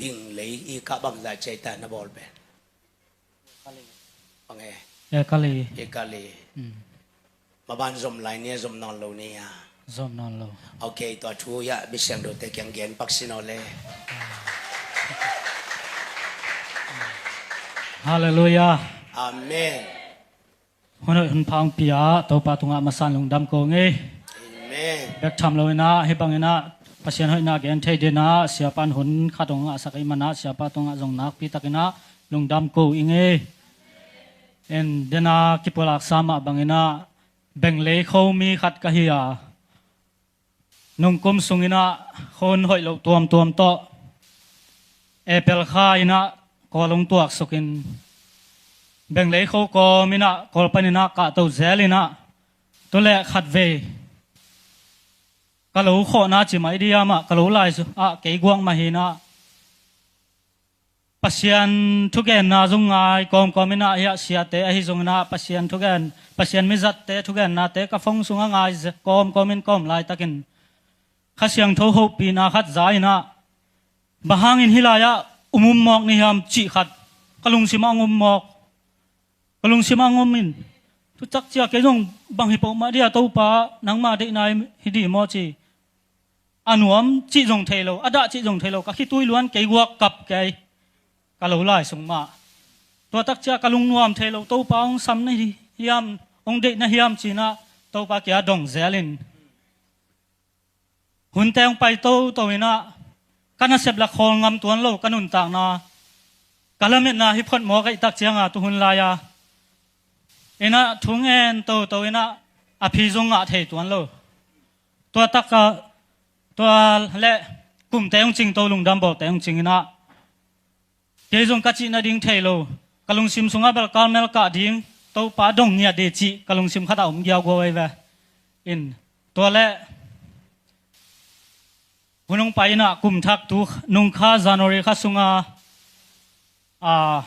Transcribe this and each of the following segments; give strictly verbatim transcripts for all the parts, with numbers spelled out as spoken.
Ing lei i kah bangzah ciai ta na bawl pen. Bang e. E kali. I kali. Mm. Maban zom lai ni a, zom nawn lo ni a. Zom nawn lo. Ok, tua thu ya bisiang dote kiang gen pak sino le. Halleluiah. Amen. Hun hoih hun pha hong pia Topa tungah masan lungdam ko ngei. Amen. Bek tham lo inah hih bang inah Pasian hoihna gen thei dinah siapan hun khat hong ngahsak ih manah siapa tungah zong nakpi takinah lungdam ko i ngei. En dena kipulaksa mah bang inah benglei khomi khat ka hi a, nungkum sung inah khun hoih loh tuamtuam tawh April kha inah Kawl hong tuaksukin benglei kho kawm inah Kawl pan inah kahto zel inah tule khatvei ka lo khawhna ci mai diam ah ka lo lai ah kei guak mah hi inah Pasian thugenna zong ngai kawmkawm inah hiah siate ahi zong inah Pasian thugen, Pasian mizatte thugennate ka phone sungah ngai ze-, kawmkawm in kawm laitakin Kha Siangtho hopihna khat za inah bang hangin hih lai-ah um um mawk ni hiam cih khat ka lungsimah hong um mawk. Ka lungsimah hong um in, tutak ciah kei zong bang hi peuhmah dia Topa, nangma deihna hi dih maw ci. A nuam cih zong thei lo, a dah cih zong thei lo, ka khitui luan kei guak kap kei. Ka lo lai sung mah. Tuatak ciah ka lungnuam thei lo, Topa hong sam na hi hiam, hong deih na hiam cinah Topa kia dong zel in. Hunte hong pai toto inah ka nasep la khawl ngam tuan lo ka nuntakna. Ka lametna hi phot mawk ahih tak cianga tuhun lai-a inah thu ngen toto inah a phi zong ngah thei tuan lo. Tua takah tua le kumte hong cing to lungdam bawlte hong cing inah kei zong ka cih nading thei lo. Ka lungsim sungah bel Carmel kah ding Topa dong ngiat dih cih ka lungsim khatah om giauguau ei ve. In tua le hun hong pai inah kum thak tu nung kha January kha sunga a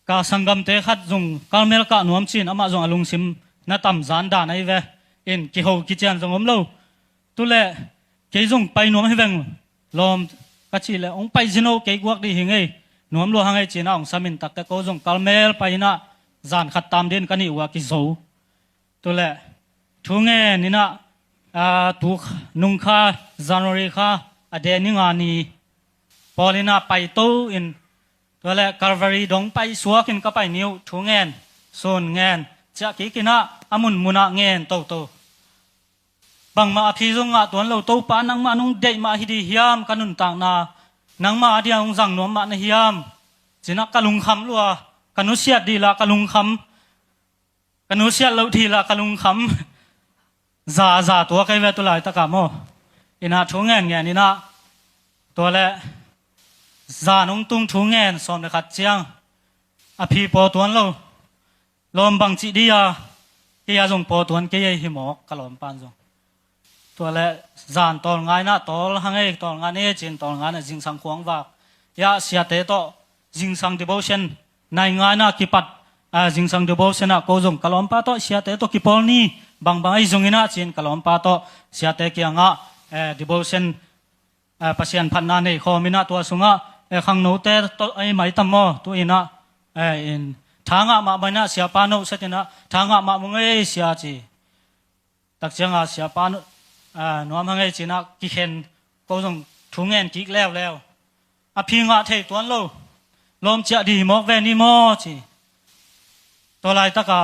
ka sanggamte khat zong Carmel kah nuam cin amah zong a lungsim na tam zan dan ei ve. In kiho kician zong om lo. Tule kei zong pai nuam hi veng lawm ka cih leh hong pai zino kei guak dih hi ngei. Nuam lua hang ei cinah hong samin takteh ko zong Carmel pai inah zan khat tam din ka nih uh a kizo. Tule thu ngen inah a tu nung kha January kha a de ni nga ni pawl inah pai to in tule Calvary dong pai suakin ka pai ni uh thu ngen sun ngen ciah kik inah a munmunah ngen toto. Bangmah a phi zong ngah tuan lo, Topa nangmah nong deih mah hi dih hiam ka nuntakna, nangmah a dia hong zang nuam mah na hiam? Cinah ka lungkham lua, ka nusiat dih la ka lungkham, ka nusiat loh dih la ka lungkham. Za za tua kei ve tu laitakah maw. Inah thu ngen ngen inah tua le zan hong tung thu ngen sawm le khat ciang a phi paw tuan lo. Lawm bang cih dih a kei a zong paw tuan kei ei hi mawk ka lawmpan zong. Tua le zan tawlnga inah tawl hang ei, tawlnga nei cin tawlnga inah zingsang khuang vak. Hiah siate tawh zingsang devotion nai nga inah kipat a zingsang devotion ah ko zong ka lawmpa tawh siate tawh kipawl ni bangbang ei zong inah cin ka lawmpa tawh siate kiangah eh devotion eh, Pasian phatna nei khawm inah tua sungah eh, khangnote tawh ei maitam maw tu inah eh, in tha ngah mahmah inah siapa nohset inah tha ngah mahmah ngei sia ci. Tak cianga siapa nu- eh, nuam hang ei cinah kikhen ko zong thu ngen kik leuleu. A phi ngah thei tuan lo. Lawm ciah dih hi mawk ve ni maw ci. Tua laitaka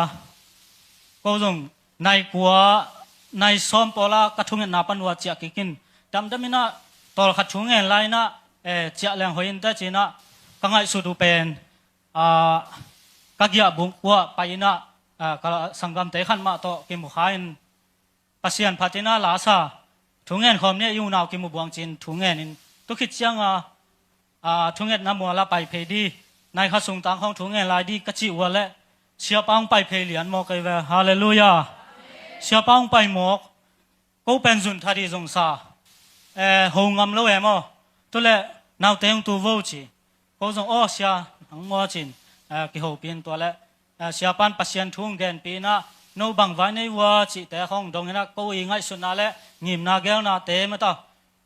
ko zong nai kua nai sawm pawla ka thungetna pan ua ciah kikin damdam inah tawlkhat thungen lai inah eh, ciah leng hoih inteh cinah ka ngaihsut uh pen ah, ka giahbuk uah pai inah ah, ka sanggamte khat mah tawh kimu kha in Pasian phat inah la sa thungen khawm ni a i unau kimu buang cin thungen in tukhit cianga ah, thungetna muala pai phei dih, nai kha sungtang khawng thungen lai dih ka cih ua leh siapa hong pai phei lian mawk ei ve. Halleluiah. Siapa hong pai mawk. Ko pen zun tha dih zong sa eh, ho ngam lo em aw. Tule naute hong tu vo ci. Ko zong aw sia nang maw cin eh, kihopih in tua leh eh, siapan Pasian thu hong genpih inah no bang vai nei ua cihte khawng dong inah ko i ngaihsutna le ngimna gelnate mata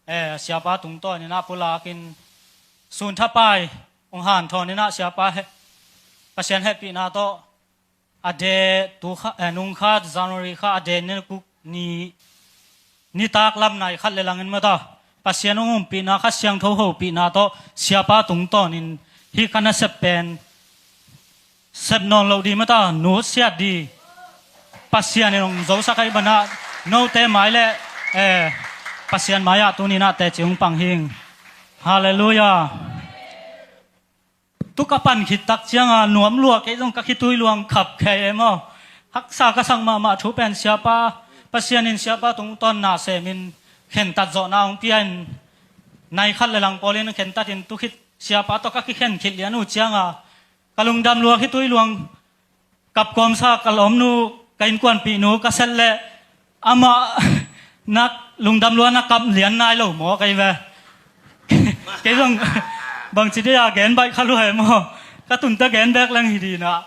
eh, siapa tungtawn inah pulakin Sun thapai hong hanthawn in ah siapa heh, Pasian hehpihna tawh a deh tu kha, eh, nung kha January kha a deh ni kuk ni, nitak lam nai khat le langin mata Pasian hong umpihna, Kha Siangtho hopihna tawh siapa tungtawnin hih ka nasep pen sep nawn loh ding mata, nusiat ding. Pasian in hong zosak ahih banah note mai le, eh, Pasian mai-ah tuni-in ah teci hong pang hing. Halleluiah. Tu ka pan khit tak cianga nuam lua, kei zong ka khitui luang khap kei e maw. Haksa ka sak mahmah thu pen siapa, Pasian in siapa tungtawn na semin khentat zawhna hong pia in, nai khat le lang pawlin khentat in tu khit siapa tawh ka kikhen khit lian uh cianga ka lungdam lua, khitui luang kap kawmsa ka lawmnu, ka innkuanpihnu ka set leh amah nak lungdam lua na kap lian nai lo maw kei ve. Kei zong bangci dei a gen baih kha lua e maw. Ka tunte gen bek leng hi ding ah,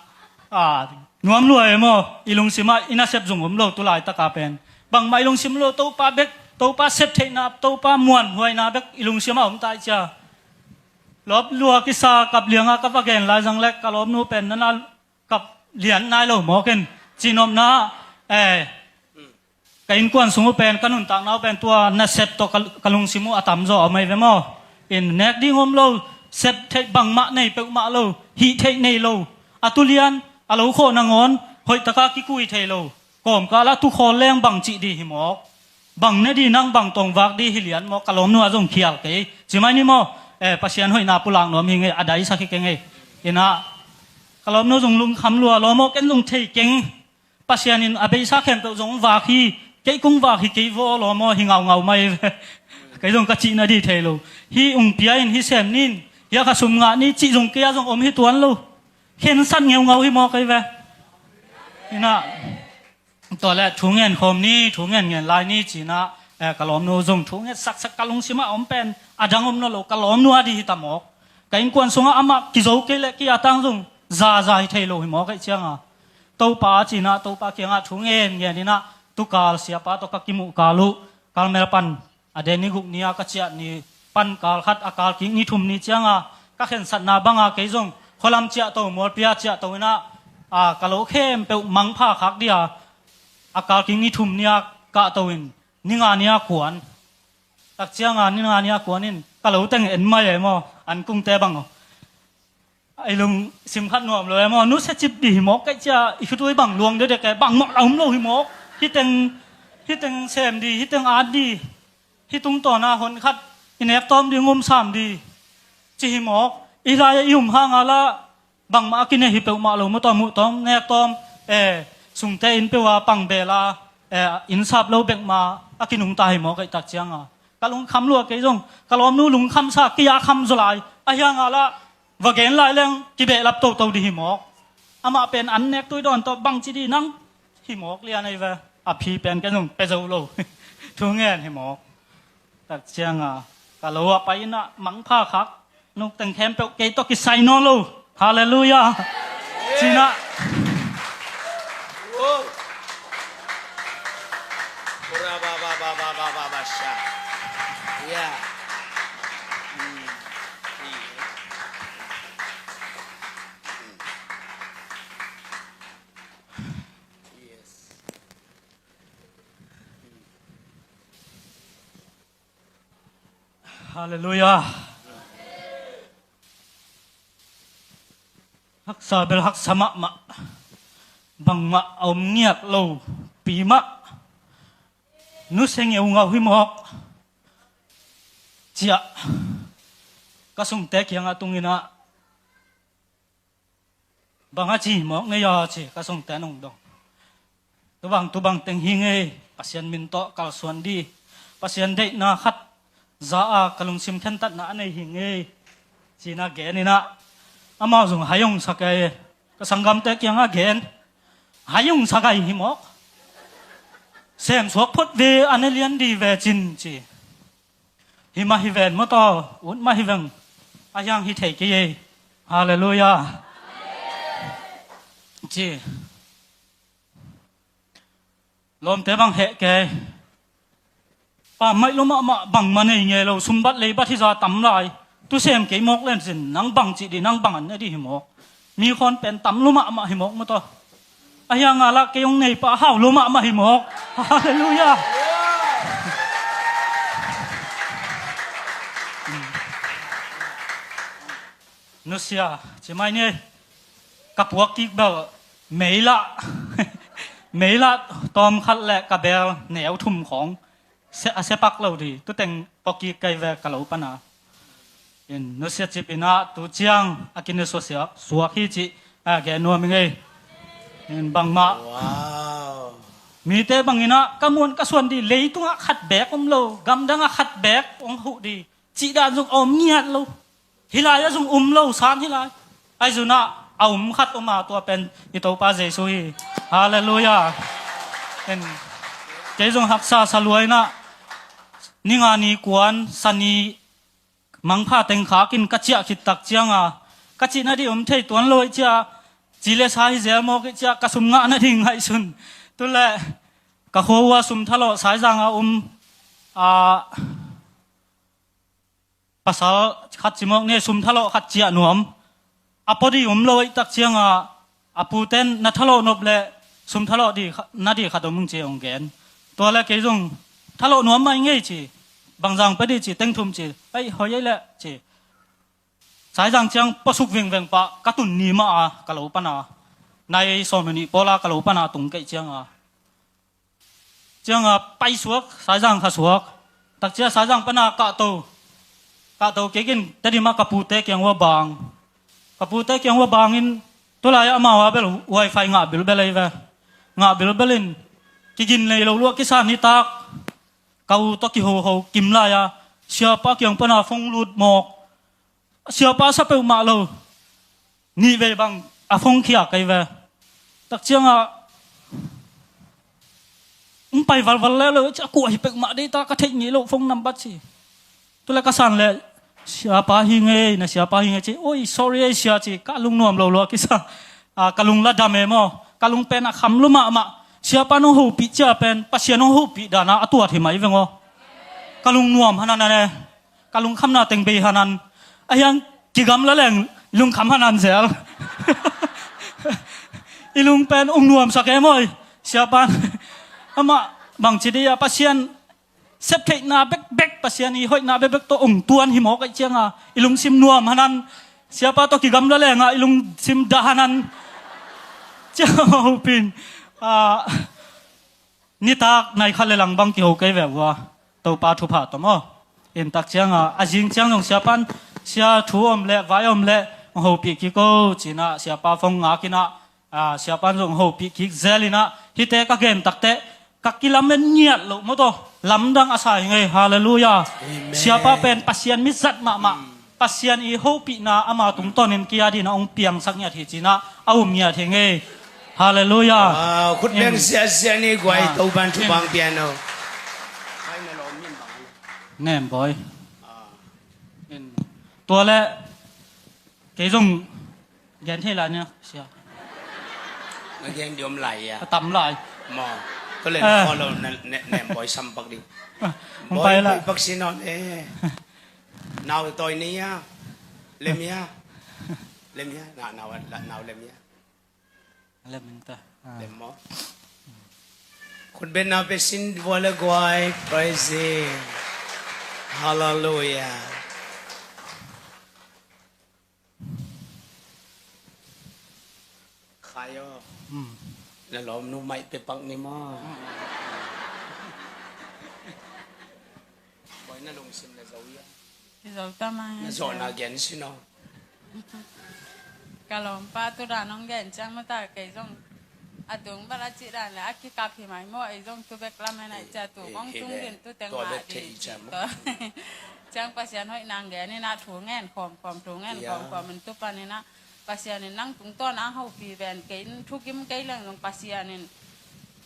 a, nuam lua e maw. I lungsimah i nasep zong om lo tu laitaka pen. Bangmah i lungsim lo, Topa bek, Topa sep theihna, Topa muanhuaina bek i lungsimah om ta i cia. Lawp lua kisa kap lianga ka va gen lai zang leh ka lawmnu pen nana kap lian nai lo mawk in, cihnopna, eh, ka innkuan sung uh pen, ka nuntakna uh pen tua nasep tawh ka, ka lungsim uh a tamzaw a om ahi ve maw. In nek ding om lo, sep theih bangmah nei peuhmah lo, hih theih nei lo, a tu lian, a lo khawh nangawn hoihtaka kikui thei lo. Kawmkal ah tukhawl leng bang cih ding hi mawk. Bang ne ding, nang bang tawh vak ding hi lian maw, ka lawmnu a zong khial kei. Ci mai ni maw, eh, Pasian hoihna pulak nuam hi ngei, a daisak hi kei ngei. Inah, ka lawmnu zong lungkham lua, lawm aw, ken zong thei keng. Pasian in a beisa khempeuh zong vak hi, kei kong vak hi kei vaw, lawm aw, hi ngaungau mai. Kei zong ka cihna ding thei lo. Hih ung pia in, hih sem nin, hih a kha sum ngah ni, cih zong kei a zong om hi tuan lo. Khensat ngeungau hi maw kei ve. Inah, tua leh thu ngen khawm ni, thu ngen ngen lai ni, cinah, eh, ka lawmnu zong thu nget saksak, ka lungsimah a om pen a dang om nawn lo, ka lawmnu a ding hi ta mawk. Ka innkuan sungah amah kizo kei leh ki-atang zong zaza hi thei lo hi mawk ahih cianga, Topa cinah, Topa kiangah thu ngen ngen inah, tukal siapa tawh ka kimuh kal uh, Carmel pan a deh ni guk ni-a ka ciah ni pan kal khat, a kal kik ni thum ni cianga ka khensatna banga kei zong khualam ciahto, mualpi-a ciahto inah, a, ka lo khempeuh mangpha khak dia, a kal kik ni thum ni-a kahto in, ni nga ni-a kuan. Tak cianga ni nga ni-a kuan in ka lo teng en mai e maw, an kungte bang aw. Ei lungsim khat nuam lo e maw, nusia cip ding hi mawk kei cia, i khitui bang luang dekdek e, bangmah la om lo hi mawk. Hih teng, hih teng sem ding, hih teng at ding, hih tungtawna hon khat i nek tawm ding, ngum sam ding, ci hi mawk. I lai-ah i um hanga lah bangmah a kineh hi peuhmah lo maw, tawm uh tawm, nek tawm, eh, sungte inn peuh a pang bel a, eh, inn sap lo bek ma a kinungta hi mawk ahih tak cianga ka lungkham lua, kei zong ka lawmnu lungkhamsa kei a kham zaw lai. Ahi hanga lah va gen lai leng kibehlap toto ding hi mawk. Amah pen an nek tui dawn tawh bangci ding nang hi mawk lian ahi ve. A phi pen ken zong pia zo lo. Thu ngen hi mawk. Tak cianga ka lo ah pai inah mangpha khak nukten khempeuh kei tawh kisai nawn lo. Halleluiah. Cinah. Wow. Ora ba ba ba ba ba ba ba sha. Yeah. Mm. Mm. Yes. Halleluiah. Haksa bel haksa mahmah. Bangmah a om ngiat lo pi mah. Nusia ngeungau hi mawk. Ciah. Ka sungte kiangah tung inah, bang a ci mawk ngei a, ci ka sungte nong dong. Tubang, tubang teng hi ngei, Pasian min tawh kalsuan ding, Pasian deihna khat za a ka lungsim khentatna a nei hi ngei, cinah gen inah, amau zong hai hong sa kei, ka sanggamte kiangah gen, hai hong sa kei hi mawk. Semsuak phot ve, a ne lian ding ve cin, ci. Hi mah hi ven maw taw, ut mah hi veng. A hiang hi thei kei ei. Halleluiah. Ci. Lawmte bang heh kei. Pa maih lo mahmah, bangmah nei ngei lo, sumbat leibat hi za tam lai. Tusem kei mawk len sin, nang bang cih dih, nang bang an ne dih hi mawk. Mi khawn pen tam lua mahmah hi mawk maw taw. Ahi hang a lah kei hong neipa hau lua mahmah hi mawk. Halleluiah. Nusia ci mai ni. Ka puak kik bel meilah, meilah tawm khat le ka bel neu thum khawng se, a sepak lo dih. Tuteng puak kik kei ve ka lo pana. In nusia cip inah tu ciang a kine suak, suak hi cih a gen nuam i ngei. In bangmah. Wow. Mite bang inah ka muan ka suan dih, leitungah khat beek om lo, gamdangah khat beek hong huh dih. Cih dan zong a om ngiat lo. Hih lai ah zong um lo, san hih lai. Ahi zunah a um khat om a, tua pen i Topa Jesu hi. Halleluiah. En. Kei zong haksa sa lua inah, ni nga ni kuan, sa ni mangpha teng khak in ka ciah khit tak ciang a, ka cih nadih om thei tuan lo ih cia, ci le sa hi zel mawk ih cia, ka sum ngah nading ngaihsun. Tu le ka khua uh a sum thalawh Saizang a um, a, pasal khat ci mawk ni, sum thalawh khat ciah nuam. A pua dih om lo ih tak ciang a, a puten na thalawh nop le sum thalawh dih kha-, nadih khat om ung ci hong gen. Tua le kei zong thalawh nuam mah i ngei ci. Bangzang pia dih ci, teng thum ci. Ai, hoi ei leh ci. Saizang ciang puasuk vengveng pah ka tun ni mah a ka lo pana. Nai sawm le nih pawl a ka lo pana tung keih ciang a. Ciang a paisuak, Saizang kha suak. Tak cia Saizang pana kahto. Kahto kik in, Tedim ah ka pute kiang ua bang. Ka pute kiang ua bangin, tulai ah amau a bel wifi ngah bilbel ei ve. Ngah bilbel in, kigin nei lo lua kisa nitak. Ka u tawh kihoho kim lai a, siapa kiang pana phone lut mawk. Siapa sa peuhmah lo. Nih vei bang a phone khia kei ve. Tak ciang a, hong pai valval le lo, cia kuah hi peuhmah dei ta, ka theih ngei lo phone number ci. Tu le ka san le, siapa hi ngei, na siapa hi ngei ci. Oi, sorry ei sia ci, ka lungnuam lo lua kisa. A, ka lung la dam e maw. Ka lung pen a kham lua mahmah. Siapa nong hopih cia pen, Pasian nong hopih dana a tuat hi mai veng aw. Ka lungnuam hanan a ne. Ka lungkhamna teng bei hanan. Ahiang kigamla leng lungkham hanan zel. I lung pen ung nuamsak e maw. Siapan. Amah bangci dih a Pasian septheihna bekbek, Pasian i hoihna bekbek tawh ung tuan hi mawk aih cianga i lungsim nuam hanan. Siapa tawh kigamla lenga i lungsim dah hanan. Ciang a hopin. A, nitak nai khat le lang bang kiho kei ve ua, Topa thupha tawh maw. In tak cianga a zing ciang zong siapan, sia thu om le vai om le hopih kik o cinah siapa phone ngak inah, a, siapan zong hopih kik zel inah, hihte ka gen takteh ka kilamen ngiat loh maw taw, lamdang a sa hi ngei. Halleluiah. Amen. Siapa pen Pasian mizat mahmah. Pasian i hopihna ama tungtawnin kia dina hong piangsak ngiat hi cinah a um ngiat hi ngei. Halleluiah. Wow, khut beng. Amen. Siasia ni guai. Ah. Topan thupha piano. Nem bawi. Ah. In. Tua le kei zong gen thei lai nia sia. Na gen diom lai ia. A tam lai. Maw. Tua le. Ah. Follow na ne-, nem bawi sampak ding. Ah, hong pai la. Bawi pak sinon eh. Nau toi ni ia. Lem ia. Lem ia. Na, nau, la, nau lem ia. Lem in ta. Ah. Lem maw. Khut beng na pe sin vua le guai. Praise him. Halleluiah. Khai aw. Hmm. Na lawmnu maih pe pak ni maw. Bawi na lungsim na zo ia. Ki zo ta ma. Na zawhna gen sin aw. Ka lawmpa tu dan hong gen ciang mata kei zong a tung bal a cih dan le a kikap hi mai maw, ei zong tu bek lam hen a cia tu kong tung din tu teng mah ding ci tawh. Ciang Pasian hoih nang gen inah thu ngen khawmkhawm, thu ngen khawmkhawm in tu pan inah Pasian in nang tungtawn ang hopih ven kei in thukim kei leng zong Pasian in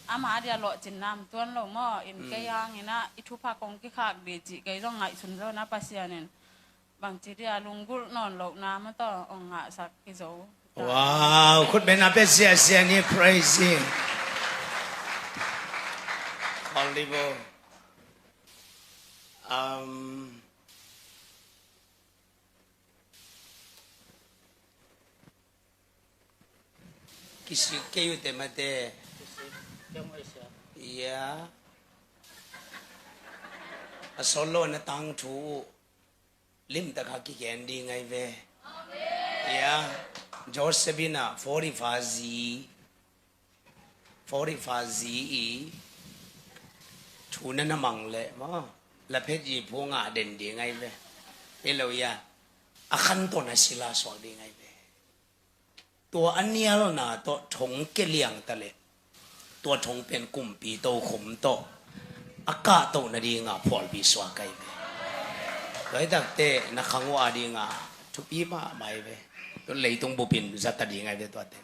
ama dia lawhcin nam tuan lo maw, in kei hang inah i thupha kong kikhak dih cih kei zong ngaihsun zo na Pasian in bangci dia lunggulh nawn lohna maw taw ong ngahsak hi zo. Wow, khut beng na pe siasia ni praise him. Olivo. Um, Kisik kei uh te mate. Ia. A solo na tangthu uh. Limtak kha kigen ding ai ve. Ia. Joseph in a forty-five zi. Forty-five zi i. Thu na na mang le maw. La phet i phu nga den ding ai ve. Ilo ia. A khan to na sila suak ding ai ve. Tua a nialna tawh thong kia liang ta leh tua thong pen kumpi tokhom tawh a kahtoh nadinga phualpi suak ai ve. Tua hi takte na khang uh a dinga thupi mahmah ai ve. Tua leitung bupin zat a ding ai ve tuate.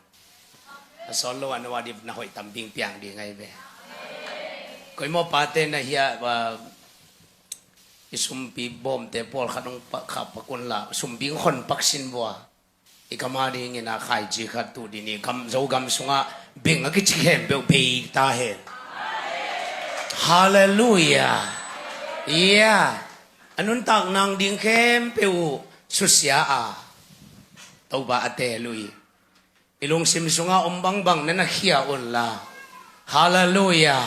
A sawn lo a no a ding na hoih tam ding piang ding ai ve. Koimawh pate na hia i sumpi bawmte pawlkhat hong kha pak unla sumpi hong khon pak sin vua. I gam a dingin a khaici khat tuh ding i gam, Zogam sungah beng a kici khempeuh bei ta hen. Halleluia. Ia. A nuntak nang ding khempeuh uh susia a Topa a teel uh hi. I lungsim sungah om bangbang na na khia unla. Halleluia.